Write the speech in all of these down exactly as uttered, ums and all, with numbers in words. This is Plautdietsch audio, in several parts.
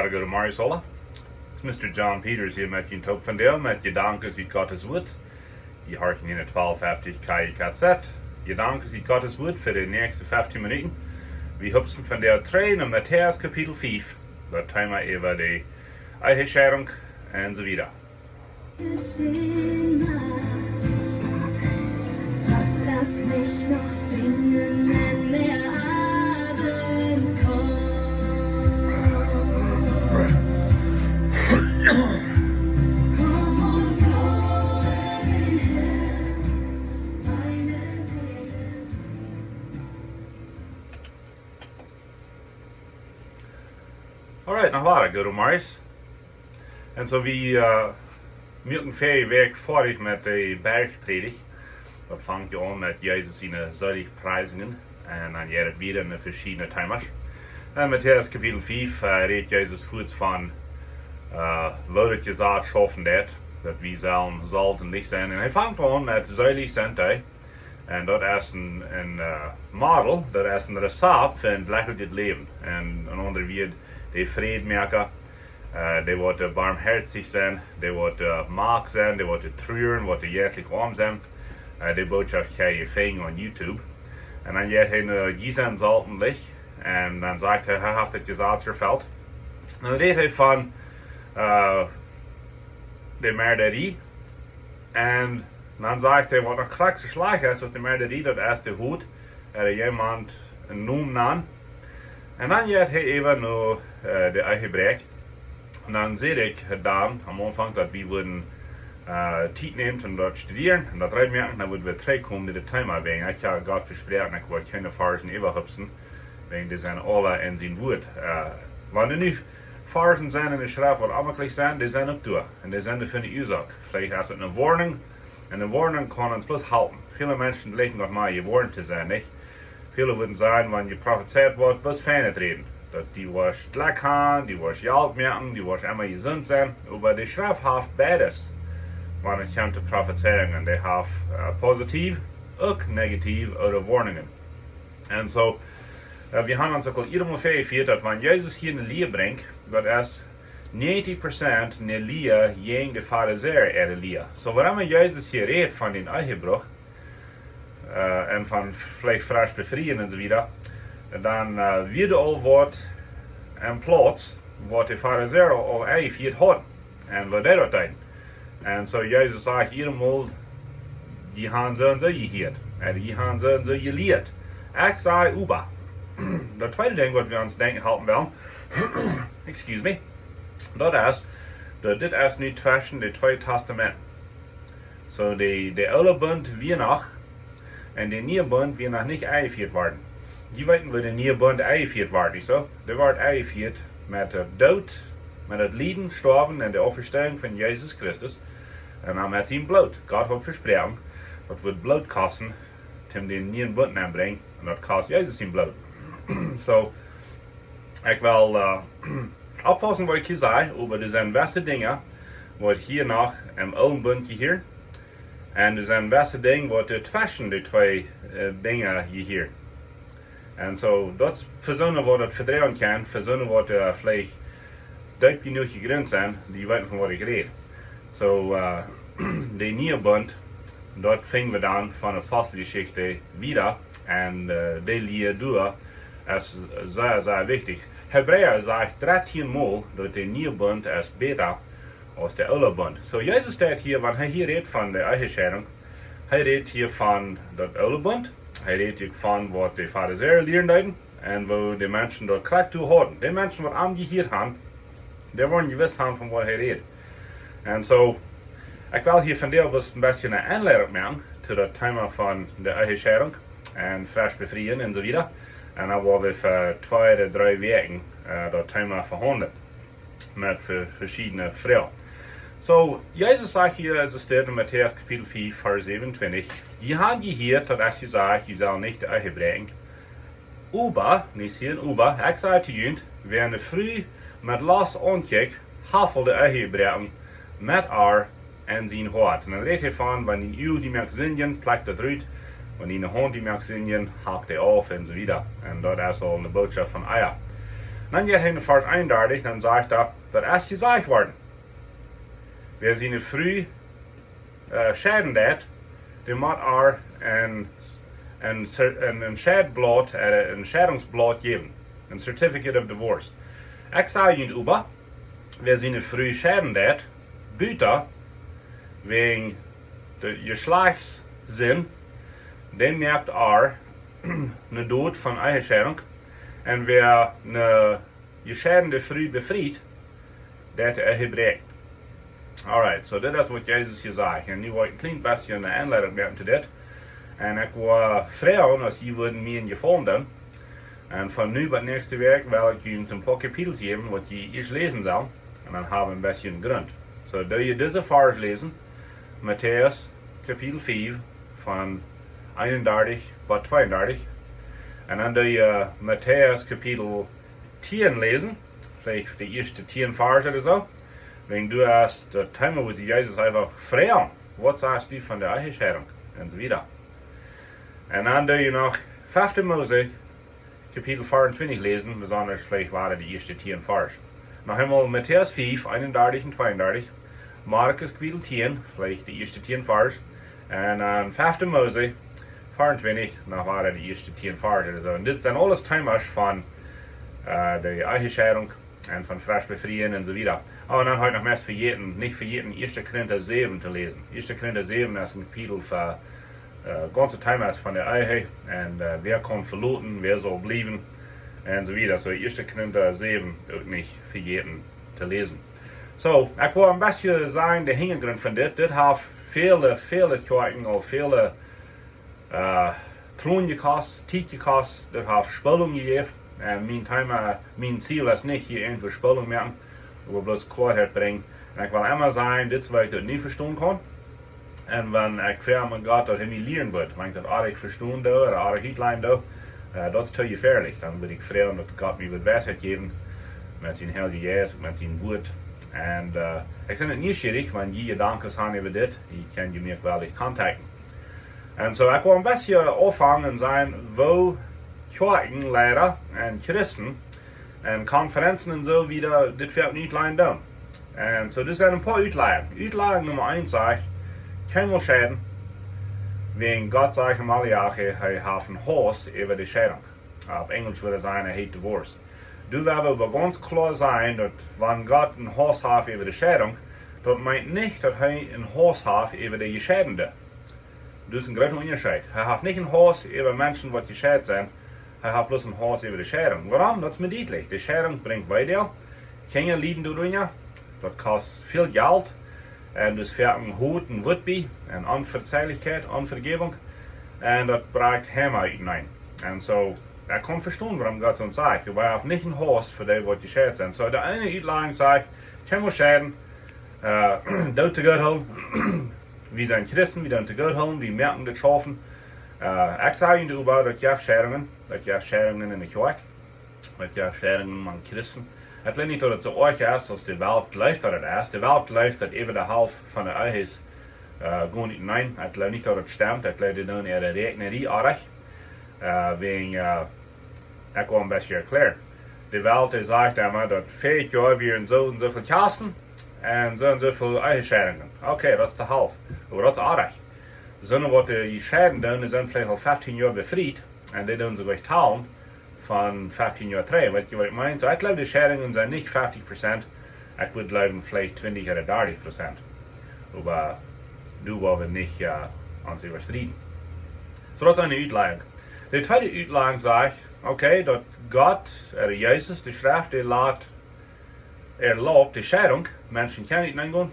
Goodemorjes aula. Dit es Mister John Peters hia met junt toop vondoag met Jedanken ut Gottes Wuat. Jie horchen hia no twalf fefty K J K Z. Jedanken ut Gottes Wuat fa de näakjste feftieen Minuten. Wie hupsen vondoag trigj no Matäus Kapitel fief. Daut Thema äwa de Ehescheidunk un soo wieda. Lass mich noch singen, wenn der Abend kommt. Komm und hol den Herrn, meine Seele singt. Alright, noch wada, goodemorjes. Un soo wie, äh, muaken väaje Wäakj foadich met de Bergpredigt. Daut fangt jo aun met Jesus siene Seligpreisungen. Un dan jeit et wieda en veschiedne Themas. Un Matäus Kapitel fief, äh, rät Jesus fuaz von, äh, woo daut Jesaz schaufen deit, daut wie sellen Solt un Licht sennen. Un hee fangt aun met: Selig sent dee. Un daut es een, een, äh, Model, daut es een Rezapt fa een jlekjlichet Läwen. Un een aundret Wuat, de Frädmoaka, äh, dee woat, äh, barmhoatich sennen, dee woat, äh, meek sennen, dee woat, äh, truren, woat, äh, jeistlich oam sennen. Äh, de Bootschoft kjenn jie finjen opp YouTube. Un dan jeit hee no: Jie sent Solt un Licht. Un dan sajcht hee, hee haft daut Jesaz erfelt. Dan rät hee von, äh, de Moardarie. Un dan sajcht hee, waut noch krakjt soo schlajcht es aus de Moardarie, daut es de Hut, äh, jemaunt een Nomen nanen. Un dan jeit hee äwa no, äh, de Ehebräakj. Un dan säd ekj dan aum Aunfank, daut wie wudden, äh, Tiet nämen toom daut studieren un daut reed moaken, dan wudden wie trigjkomen no daut Thema, wäajen ekj hab Gott vesproaken, ekj woa kjeene Varschen äwahupsen, wäajen dee sent aula en sien Wuat. Äh, wan doa nu Varschen sent en de Schreft, waut onjemakjlich sent, dee sent uk doa. Un dee sent doa fa ne Uasoak. Veleicht es et ne Woarnunk. Un ne Woarnunk kaun ons bloos halpen. Väle Menschen jlikjen daut mea jewoarnt to sennen, nich? Väle wudden sajen, wan jeprofezeit woat, bloos Feinet räden. Daut du woascht Jlekj han, du woascht Jelt moaken, du woascht emma jesunt sennen. Oba de Schreft haft beides, wan et kjemt to Profezeiungen. Dee haft, äh, positive, uk negative ooda Woarnungen. Un soo, äh, wie haben ons uk aul eenjemol väajefieet, daut wan Jesus hia ne Lia brinjt, daut es nieentich Prozent ne Lia jäajen de Farisäa äare Lia. Soo, wuarom Jesus hia rät von dän Ehebruch, äh, un von veleicht fresch befrieen un soo wieda, dan, äh, wia aul waut em Plauz, waut de Farisäa aul enjefieet hauden. Un waut deed daut dan? Un soo Jesus sajcht eenjemol: Jie han soo un soo jehieet. Un jie han soo un soo jelieet. Ekj saj oba. Daut tweede Dinkj, waut wie ons denkjen halpen wellen, excuse me, daut es, daut dit es nu tweschen de twee Testamenten. Soo, de, de oole Bunt wia noch, un de niee Bunt wia noch nich enjefieet worden. Jie weeten, woo de niee Bunt enjefieet wort, nich soo? Dee wort enjefieet met dän Doot, met daut Lieden, Stoawen un de Oppstonunk von Jesus Christus. Un dan met sien Bloot. Gott haud vesproaken, daut wudd Bloot kosten, toom dän nieen Bunt nenbrinjen. Un daut kost Jesus sien Bloot. Soo, ekj well, äh, oppaussen, waut ekj hia saj, oba doa sent jewesse Dinja, waut hia noch em oolen Bunt jehieren. Un doa sent jewesse Dinja, waut doa tweschen de twee, äh, Dinja jehieren. Un soo, daut es fa soone, waut daut vedroagen kjennen, fa soone, waut, äh, veleicht deep jenuach jegrunt sent, dee weeten, von waut ekj räd. Soo, äh, de niee Bunt, daut finj wie dan von de Aposteljeschicht wieda. Un, äh, de Lia doa es sea, sea wichtich. Hebräa sajcht dartieen mol, daut de niee Bunt es bäta aus de oole Bunt. Soo, Jesus steit hia, wan hee hia rät von de Ehescheidunk, hee rät hia von daut oole Bunt, hee rät hia von waut de Farisäa lieren deeden, un woo de Menschen daut krakjt too hauden. De Menschen, waut am jehieet han, dee woaren jewist han, von waut hee rät. Un soo, ekj well hia vondoag bloos een bät eene Enleidunk moaken to daut Thema von de Ehescheidunk un fresch befrieen un soo wieda. Un dan woa wie fa twee ooda dree Wäakjen, äh, daut Thema vehaundlen met ve-, veschiedne Froagen. Soo, Jesus sajcht hia, aus et steit en Matäus Kapitel fief, Varsch säwenuntwintich: Jie han jehieet, daut es jesajcht, jie sellen nich de Ehe bräakjen. Oba, nich hia, oba, ekj saj to junt, wäa ne Fru met Lost aunkjikjt, haft aul de Ehe jebroaken met ar en sien Hoat. Un dan rät hee von, wan dien Uag die moakt sindjen, plekj daut rut, wan diene Haunt die moakt sindjen, hak dee auf un soo wieda. Un daut es aul ne Bootschoft von Ehe. Dan jeit hee no Varsch eenundartich, dan sajcht hee, daut es jesajcht worden: Wäa siene Fru, äh, scheiden deit, dee mott äa een, een Cer-, een, een Scheidblaut, äh, een Scheidungsblaut jäwen, een Certificate of Divorce. Ekj saj junt oba, wäa siene Fru scheiden deit, buta wäajen de Jeschlajchtssinn, dee moakt äa ne Dot von Ehescheidunk. Un wäa ne jescheidne Fru befriet, deit de Ehe bräakjen. Alright, so dit es waut Jesus hia sajcht. Un nu woa ekj een kjlien bät ne Enleidunk moaken to dit. Un ekj wudd froagen, aus jie wudden mie eenen Jefaulen doonen. Un von nu bat näakjste Wäakj well ekj junt een poa Kapitels jäwen, waut jie ieescht läsen sellen. Un dan hab wie een bät Grunt. So, doo jie dise Varsch läsen, Matäus Kapitel fief, von eenundartich bat tweeundartich. Un dan doo jie Matäus Kapitel tieen läsen, veleicht de ieeschte tieen Varsch ooda soo. Wäajen doa es daut Thema, wua see Jesus eefach froagen: Waut sajchst du von de Ehescheidunk? Un soo wieda. Un dan doo jie noch fefte Mose, Kapitel veeruntwintich läsen, besonda veleicht wada de ieeschte tieen Varsch. Noch eemol Matäus fief, eenundartich un tweeundartich, Markus Kapitel tieen, veleicht de ieeschte tieen Varsch, un dan fefte Mose veeruntwintich, noch wada de ieeschte tieen Varsch. Aulsoo, un dit sent aules Themas von, äh, de Ehescheidunk un von fresch befrieen un soo wieda. Oh, un dan hab ekj noch meist vejäten, nich vejäten, ieeschte Korinta säwen to läsen. Ieeschte Korinta säwen es een Kapitel fa, äh, gaunze Themas von de Ehe un, äh, wäa kaun veloten, wäa saul bliewen un soo wieda. So, ieeschte Korinta säwen uk nich vejäten to läsen. So, ekj wull een bät sajen, de Hinjagrunt von dit. Dit haft väle, väle Kjoakjen aul väle, äh, Tronen jekost, Tiet jekost, dit haft Spolunk jejäft. Un mien Thema, mien Ziel es nich hia irjentwua Spolunk moaken, oba bloos Kloaheit brinjen. Un ekj well emma sajen, dit es waut ekj daut nich vestonen kaun. Un wan ekj froag aun Gott, daut hee mie lieren wudd, wan ekj daut oajch vestonen doo, ooda oajch utlajen doo, äh, daut es too jefäalich. Dan wudd ekj froagen, daut Gott mie wudd Weisheit jäwen, met sien Heiljen Jeist, met sien Wuat. Un, äh, ekj sie nieschierich, wan jie Jedanken haben äwa dit, jie kjennen mie uk woll contacten. Un so, ekj wull een bät aunfangen un sajen, woo Kjoakjenleida un Christen un Konferenzen un soo wieda dit fa utlajen doonen. Un so, dit sent een poa Utlajungen. Utlajung Numma eent sajcht: Kjeenmol scheiden, wäajen Gott sajcht en Maleachi, hee haft een Haus äwa de Scheidunk. Opp Enjelsch wudd hee sajen, I hate divorce. Doa woa wie oba gaunz kloa sajen, daut wan Gott een Haus haft äwa de Scheidunk, daut meent nich, daut hee een Haus haft äwa de Jescheidne. Daut es een groota Unjascheet. Hee haft nich een Haus äwa Menschen, waut jescheit sent. Hee haft bloos een Haus äwa de Scheidunk. Wuarom? Daut es mie dietlich. De Scheidunk brinjt Weedoag. Kjinja lieden doarunja. Daut kost väl Jelt. Un daut es fa een Hoot un Wutbi un Onvezeilichkjeit, Onvejäwunk. Un daut brakjt Heim uteneen. Un so, ekj kaun vestonen, wuarom Gott soo sajcht. Oba hee haft nich een Haus fa dee, waut jescheit sent. So, de eene Utlajung sajcht: Kjeenmol scheiden, äh, doot too goot hoolen. Wie sent Christen, wie doonen too goot hoolen, wie moaken daut schaufen. Äh, ekj saj junt oba, daut jeft Scheidungen, daut jeft Scheidungen enne Kjoakj, daut jeft Scheidungen mank Christen. Ekj jleew nich, daut et soo oajch es, aus de Welt jleeft, daut et es. De Welt jleeft, daut äwa de Halft von de Ehes, äh, gonen uteneen. Ekj jleew nich, daut et stemt. Ekj jleew, dee doonen äare Räakjnerie oajch. Äh, wäajen, äh, ekj wull een bät erkjläaren. De Welt, dee sajcht emma, daut väajet Joa wieren soo un soo väl Kjasten un soo un soo väl Ehescheidungen. Okay, daut es de Halft. Oba daut es oajch. Soone, waut de jescheiden doonen, dee sent veleicht aul feftieen Joa befriet. Un dee doonen sikj talen von feftieen Joa trigj. Weet jie, waut ekj meen? So, ekj jleew, de Scheidungen sent nich feftig Prozent. Ekj wudd jleewen, veleicht twintich ooda dartich Prozent. Oba doa woa wie nich, äh, ons äwa strieden. So, daut es eene Utlajung. De tweede Utlajung sajcht, okay, daut Gott, ooda Jesus, de Schreft, dee lat, erlaubt de Scheidunk, Menschen kjennen nich nengonen,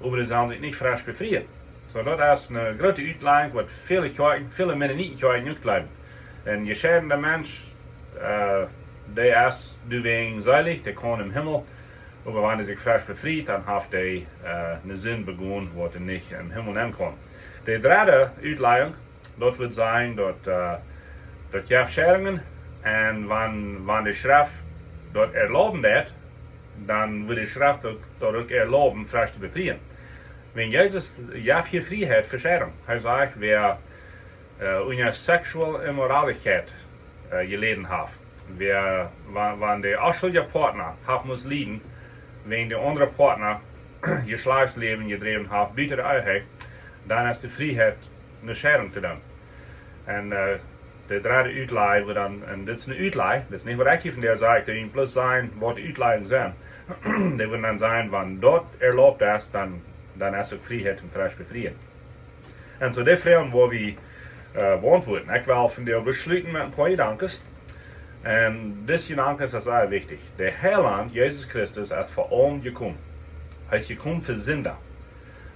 oba dee sellen sikj nich fresch befrieen. So, daut es eene groote Utlajung, waut väle Kjoakjen, väle Mennonitenkjoakjen uk jleewen. Een jescheidna Mensch, äh, dee es doawäajen seelich, dee kaun em Himmel, oba wan hee sikj fresch befriet, dan haft hee, äh, eene Sind begonen, waut hee nich em Himmel nenn kaun. De dredde Utlajung, daut wudd sennen, daut, äh, daut jeft Scheidungen. Un wan, wan de Schreft daut erlauben deed, dan wudd de Schreft daut, daut uk erlauben, fresch to befrieen. Wäajen Jesus jeft hia Frieheit fa Scheidunk. Hee sajcht, wäa, äh, unja seksuelle Immoralichkjeit, äh, jeläden haft. Wäa, wa-, wan de onschuldja Partner haft must lieden, wäajen de aundre Partner Jeschlajchtsläwen jedräwen haft, buten de Ehe, dan es de Frieheit, ne Scheidunk to doonen. Un, äh, de dredde Utlaj, wua dan, un dit es ne Utlaj, dit es nich waut ekj hia vondoag saj, ekj doo bloos sajen waut de Utlajen sent. Dee wudden dan sajen, wan daut erlaubt es, dan, dan es uk Frieheit un fresch befrieen. Un soo de Froagen woa wie, äh, beauntwuaden. Ekj well vondoag beschluten met een poa Jedanken. Un dis Jedanken es sea wichtich. De Heilaunt, Jesus Christus, es fa aulem jekomen. Hee es jekomen fa Sinda.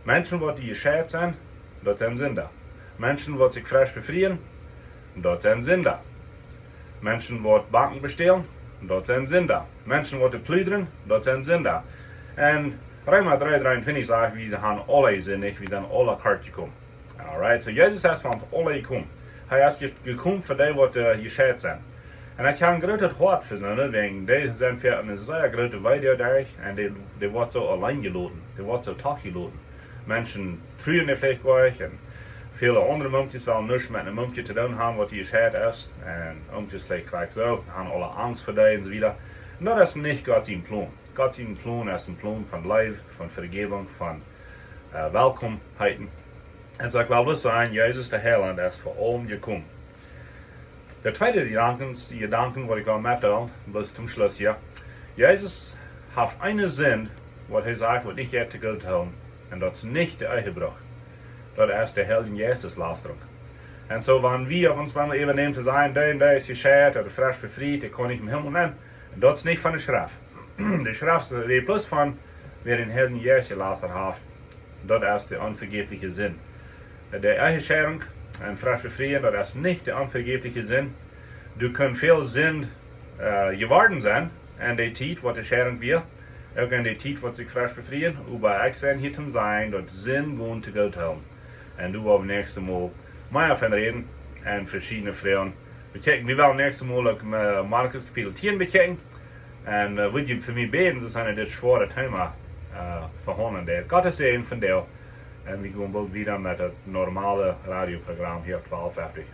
Menschen waut jescheit sent, daut sent Sinda. Menschen waut sikj fresch befrieen, daut sent Sinda. Menschen waut Banken bestälen, daut sent Sinda. Menschen waut pludren, daut sent Sinda. Un Reema dree dreeuntwintich sajcht, wie sent aule jesindicht, wie sent aule kort jekomen. Alright, soo Jesus es fa ons aule jekomen. Hee es je-, jekomen fa dee waut, äh, jescheit sent. Un ekj hab een grootet Hoat fa soone, wäajen dee sent fa eene sea groote Weedoag, un dee, dee woat soo auleen jeloten, dee woat soo trigj jeloten. Menschen truen dee veleicht goanich, un väle aundre Mumkjes wellen nuscht met een Mumkje to doonen haben waut jescheit es, un Mumkjes veleicht krakjt soo, haben aule Angst fa dee un soo wieda. Un daut es nich Gott sien Plon. Gott sien Plon es een Plon von Leew, von Vejäwunk, von, äh, Welkomheiten. Un soo ekj well bloos sajen, Jesus de Heilaunt es fa aulem jekomen. De tweede Jedanken, Jedanken waut ekj well metdeelen, bloos toom Schluss hia. Jesus haft eene Sind, waut hee sajcht, waut nich jeit to Gott hoolen, un daut es nich de Ehebruch. Daut es de Heilje Jestuslastren. Un soo, wan wie opp ons mau äwanämen to sajen, dee un dee es jescheit ooda fresch befriet, dee kaun nich em Himmel nenn, daut es nich von de Schreft. De Schreft rät bloos von, wäa dän Heiljen Jeist jelastat haft, daut es de onvejäfliche Sind. De Ehescheidunk un fresch befrieen, daut es nich de onvejäfliche Sind. Doa kaun väl Sind, äh, jeworden sennen, en de Tiet waut de Scheidunk wia, uk en de Tiet waut sikj fresch befrieen, oba ekj sie hia toom sajen, daut Sind gonen to Gott hoolen. Un doa woa wie näakjstet Mol mea von räden un veschiedne Froagen bekjikjen. Wie wellen näakjstet Mol uk, äh, Markus Kapitel tieen bekjikjen. Un, äh, wudd jie fa mie bäden, soo daut dit schwoare Thema, äh, vehaundlen deed. Gott sie met junt. Un wie gonen boolt wieda met daut normale Radioprogram hia opp twalf fefty.